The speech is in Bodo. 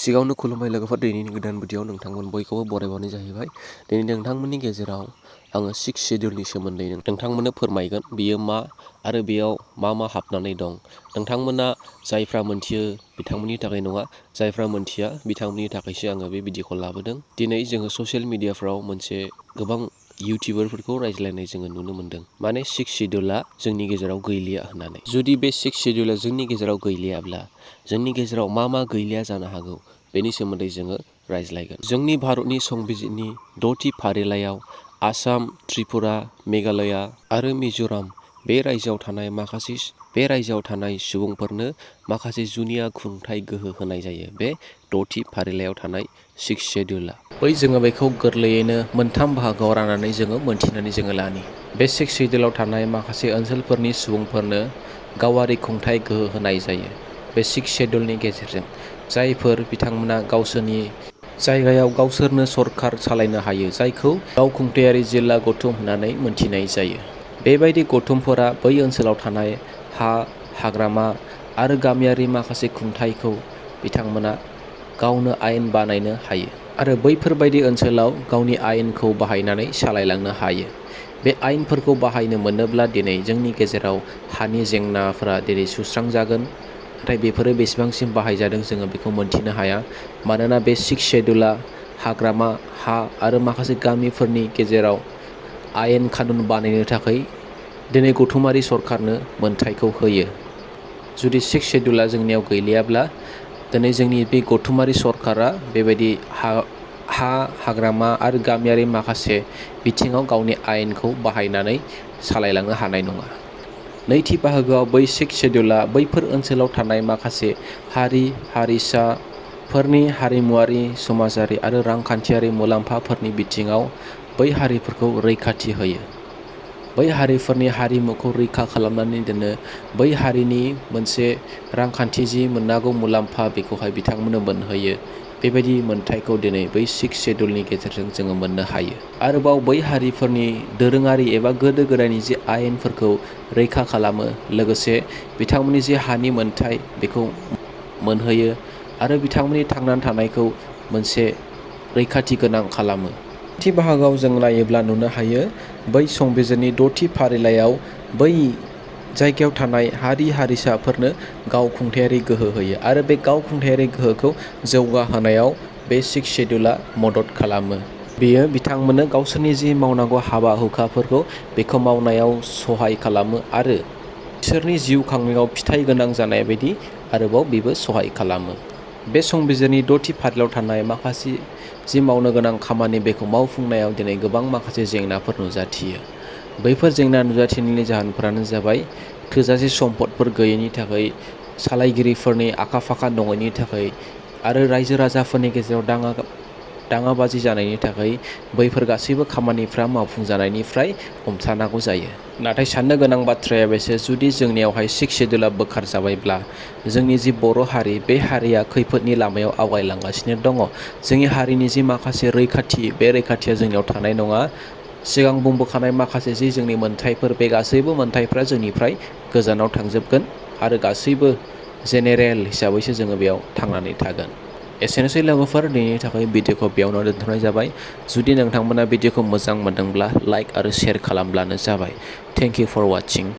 सिगाङावनो खुलुमबाय लोगोफोर। दिनैनि गोदान भिडिअ'आव नोंथांमोन बयखौबो बरायबावनाय जाहैबाय। दिनै नोंथांमोननि गेजेराव आङो 6 शेड्यूलनि सोमोन्दै नोंथांमोननो फोरमायगोन। बियो मा आरो बेयाव मा मा हाबनानै दं। नोंथांमोना जायफ्रा मोनथियो बिथांमोननि थाखाय नङा, जायफ्रा मोनथिया बिथांमोननि थाखायसो आङो बे भिडिअ'खौ लाबोदों। दिनै जोङो ससियेल मिडियाफ्राव मोनसे गोबां इउटिउबारफोरखौ रायज्लायनाय जोङो नुनो मोन्दों। माने 6 शेड्यूलआ जोंनि गेजेराव गैलिया होननानै। जुदि बे 6 शेड्यूलआ जोंनि गेजेराव गैलियाब्ला जोंनि गेजेराव मा मा गैलिया जानो हागौ बेनि सोमोन्दै जोङो रायज्लायगोन। जोंनि भारतनि संबिजितनि 6थि फारिलाइयाव आसाम, त्रिपुरा, मेघालया आरो मिज'राम बे रायजोआव थानाय सुबुंफोरनो माखासे जुनिया खुंथाय गोहो होनाय जायो। बे 6थि फारिलाइयाव थानाय 6 शेड्यूलआ जोङो बेखौ गोरलैयैनो मोनथाम बाहागोआव राननानै जोङो मोनथिनानै लानि। बे 6 शेड्यूलआव थानाय माखासे ओनसोलफोरनि सुबुंफोरनो गावारि खुंथाय गोहो होनाय जायो। बे 6 शेड्यूलनि गेजेरजों जायफोर बिथांमोना गावसोरनि जायगायाव गावसोरनो सरखार सालायनो हायो, जायखौ गावखुंथायारि जिल्ला गौथुम होननानै मोनथिनाय जायो। बेबायदि गौथुमफोरा बै ओनसोलाव थानाय हा, हाग्रामा आरो गामियारि माखासे खुंथायखौ बिथांमोना गावनो आयेन बानायनो हायो आरो बैफोरबायदि ओनसोलाव गावनि आयेनखौ बाहायनानै सालायलांनो हायो। बे आयेनफोरखौ बाहायनो मोनोब्ला दिनै जोंनि गेजेराव हानि जेंनाफोरा दिनै सुस्रांजागोन। नाथाय बेफोरो बेसेबांसिम बाहायजादों जोङो बेखौ मोनथिनो हाया। मानोना बे 6 शेड्यूलआ हाग्रामा, हा आरो माखासे गामिफोरनि गेजेराव आयेन कानुन बानायनो थाखाय दिनै गौथुमारि सरकारनो मोनथायखौ होयो। जुदि 6 शेड्यूलआ जोंनियाव गैलियाब्ला दिनै जोंनि बे गौथुमारि सरकारा बेबायदि हाग्रामा आरो गामियारि माखासे बिथिङाव गावनि आयेनखौ बाहायनानै सालायलांनो हानाय नङा। नैथि बाहागोआव बै 6 शेड्यूलआ बैफोर ओनसोलाव थानाय माखासे हारि-हारिसाफोरनि हारिमुवारि, समाजारि आरो रांखान्थियारि मुलाम्फाफोरनि बिथिङाव बै हारिफोरखौ रैखाथि होयो। बै हारिफोरनि हारिमुखौ रैखा खालामनानै दोनो। बै हारिनि मोनसे रांखान्थि जि मोननांगौ मुलाम्फा बेखौहाय बिथांमोननो मोनहोयो। बेबायदि मोनथायखौ दिनै बै 6 शेड्यूलनि गेजेरजों जोङो मोननो हायो। आरोबाव बै हारिफोरनि दोरोङारि एबा गोदो गोदायनि जे आयेनफोरखौ रैखा खालामो, लोगोसे बिथांमोननि जे हानि मोनथाय बेखौ मोनहोयो आरो बिथांमोननि थांनानै थानायखौ मोनसे रैखाथि गोनां खालामो। थि बाहागोआव जों नायोब्ला नुनो हायो बै संबिजिरनि 6थि फारिलाइयाव बै जायगायाव थानाय हारि-हारिसाफोरनो गावखुंथायारि गोहो होयो आरो बे गावखुंथायारि गोहोखौ जौगाहोनायाव बे 6 शेड्यूलआ मदद खालामो। बेयो बिथांमोननो गावसोरनि जि मावनांगौ हाबा हुखाफोरखौ बेखौ मावनायाव सहाय खालामो आरो बिसोरनि जिउ खांनायाव फिथाइ गोनां जानाय बायदि आरोबाव बेबो सहाय खालामो। बे संबिजिरनि 6थि फारिलाइयाव थानाय माखासे जि मावनो गोनां खामानि बेखौ मावफुंनायाव दिनै गोबां माखासे जेंनाफोर नुजाथियो। बैफोर जेंना नुजाथिनायनि जाहोनफोरानो जाबाय थोजासे सम्पदफोर गैयैनि थाखाय, सालायगिरिफोरनि आखा-फाखा नङैनि थाखाय आरो रायजो राजाफोरनि गेजेराव दाङाबाजि जानायनि थाखाय बैफोर गासैबो खामानिफ्रा मावफुंजानायनिफ्राय हमथानांगौ जायो। नाथाय साननो गोनां बाथ्राया बेसो, जुदि जोंनियावहाय 6 शेड्यूलआ बोखारजाबायब्ला जोंनि जि बर' हारि, बे हारिया खैफोदनि लामायाव आवगायलांगासिनो दङ। जोंनि हारिनि जि माखासे रैखाथि, बे रैखाथिया जोंनियाव थानाय नङा। सिगां बुंबोखानाय माखासे जि जोंनि मोनथायफोर, बे गासैबो मोनथायफ्रा जोंनिफ्राय गोजानाव थांजोबगोन आरो गासैबो जेनेरेल हिसाबैसो जोङो बेयाव थांनानै थागोन। एसेनोसै लोगोफोर, दिनैनि थाखाय भिडिअ'खौ बेयावनो दोनथ'नाय जाबाय। जुदि नोंथांमोना भिडिअ'खौ मोजां मोनदोंब्ला लाइक आरो शेयार खालामब्लानो जाबाय। Thank you for वाचिं।